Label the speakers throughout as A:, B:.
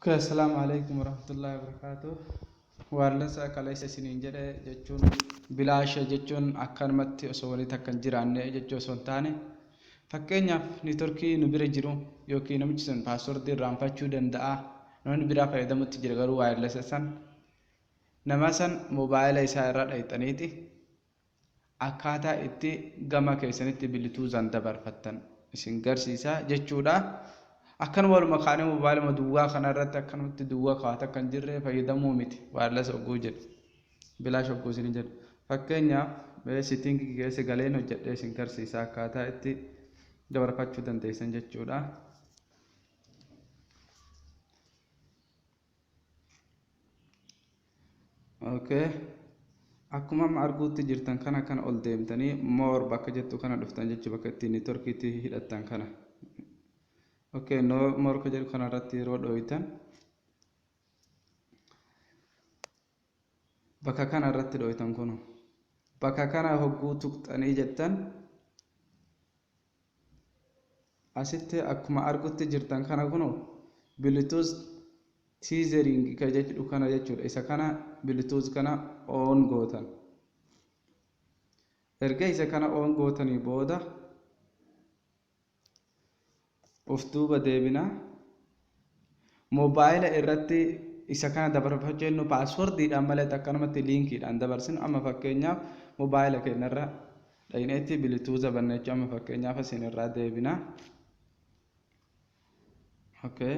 A: Okay, Assalamu alaikum warahmatullahi wabarakatuh. Wireless kaleessa isiniin jedhe jechuun bilaasha jechuun akkanumatti osoo walitti akka hin jiraanne jechuu osoo hin taane, fakkeenyaaf niitorkii nu bira jiru yookiin namichi sun paaswordii irraanfachuu danda'a. Namni biraa fayyadamutti jira, garuu wireless san nama san moobaayila isaa irra dhayxaniiti akkaataa itti gama keessanitti bilituuzaan dabarfattan isin garsiisa jechuudha. Akkanuma waluma kaanee mobaayiluma duwwaa kana irratti akkanumatti duwwaa kaawwata akka hin jirre fayyadamuu miti, wireless hogguu jedhu, bilaash hogguu isin jedhu. Fakkeenyaaf mee sittingii keessa galeen hojjedhee isin garsiisa akkaataa itti dabarfachuu dandeessan jechuudha. Okay. Akkuma amma arguutti jirtan kana kana ol deemtanii more bakka jettu kana dhuftan jechuu, bakka ittiin neetworkiitti hidhattan kana. Okay, no more ka jedhu kana irratti yeroo dhooytan, bakka kana irratti dhooytan, kunu bakka kana hogguu tuqxanii jettan, asitti akkuma argutti jirtan kana kunu Bluetooth tethering ka jedhu kana jechuudha. Isa kana, Bluetooth kana on gootan. Erga isa kana on gootanii booda of duuba deebina. Moobaayila irratti isa kana dabarfachuu jennu paaswordiidhaan malee akkanumatti liinkiidhaan dabarsinu. Amma fakkeenyaaf moobaayila keenyarra dhayineetti bilituuza banna jechuudha. Amma fakkeenyaaf isin irraa deebina. Okay.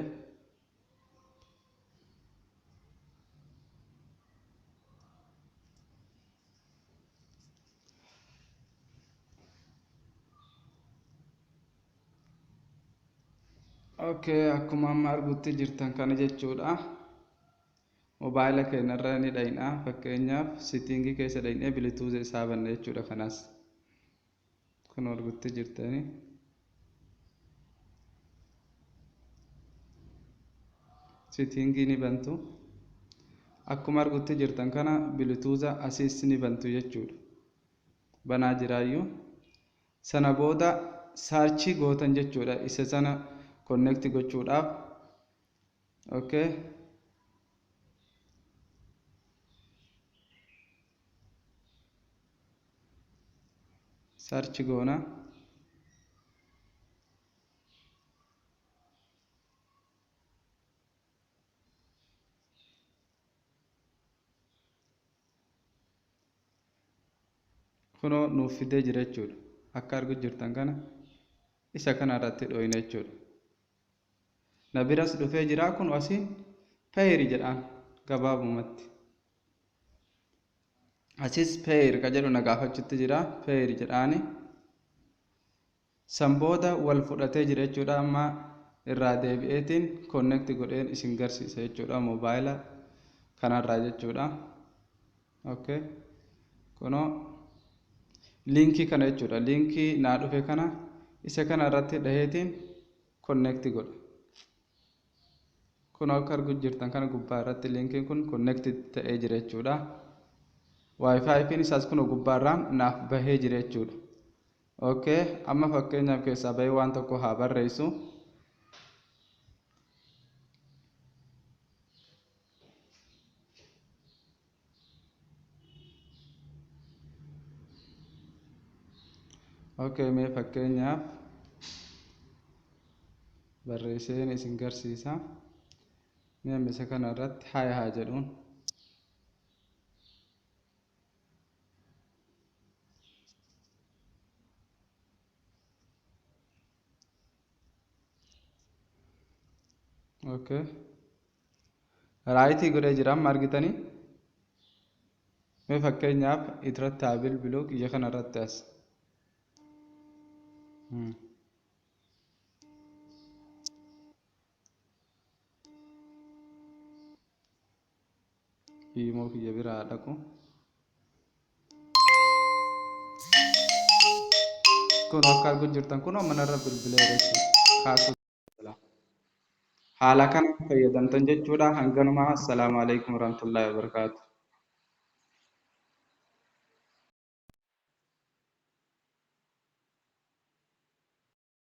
A: Okay, akkuma amma argutti jirtan kana jechuudha. Mobaayila keenyarra ni dhayna. Fakkeenyaaf sittingii keessa dhaynee bilituuza isaa banna jechuudha kanas. Kun argutti jirtani. Sittingii ni bantu. Akkuma argutti jirtan kana bilituuza asiis ni bantu jechuudha. Banaa jiraayyuu. Sana booda search gootan jechuudha isa sana connect gochuudhaaf. Okay. Search goona. Kunoo nuuf fidee jira jechuudha. Akka argu jirtan kana isa kana irratti dhooyna jechuudha. Na biras dhufee jira, kun asiin pair jedhaan gabaabumatti. Asis pair ka jedhu na gaafachuutti jira, pair jedhaani. San booda wal fudhatee jira jechuudha. Amma irraa deebi'eetiin connect godheen isin garsiisa jechuudha moobaayila kanarraa jechuudha. Okay. Kunoo liinkii kana jechuudha. Liinkii naa dhufe kana isa kana irratti dhaheetiin connect godha. Kun akka argu jirtan kana gubbaa irratti liinkiin kun connect ta'ee jira jechuudha. Wi-Fi isaas kun gubbaa irraan naaf bahee jira jechuudha. Okay, amma fakkeenyaaf keessaa bahee waan tokko haa barreessu. Okay, mee fakkeenyaaf barreesseen isin garsiisa. Mee amma isa kana irratti hi haa jedhuun. Okay. Right godhee jira amma argitanii. Mee fakkeenyaaf irratti haa bilbiluu, kiyya kana irratti as. Iimoo kiyya bira haa dhaqu. Kun akka argu jirtan kun manarra bilbilee jechuudha. Kaasuu haala kana fayyadamtan jechuudha. Hanganuma. Assalaamu alaikum warahmatullahi wabarakatuh.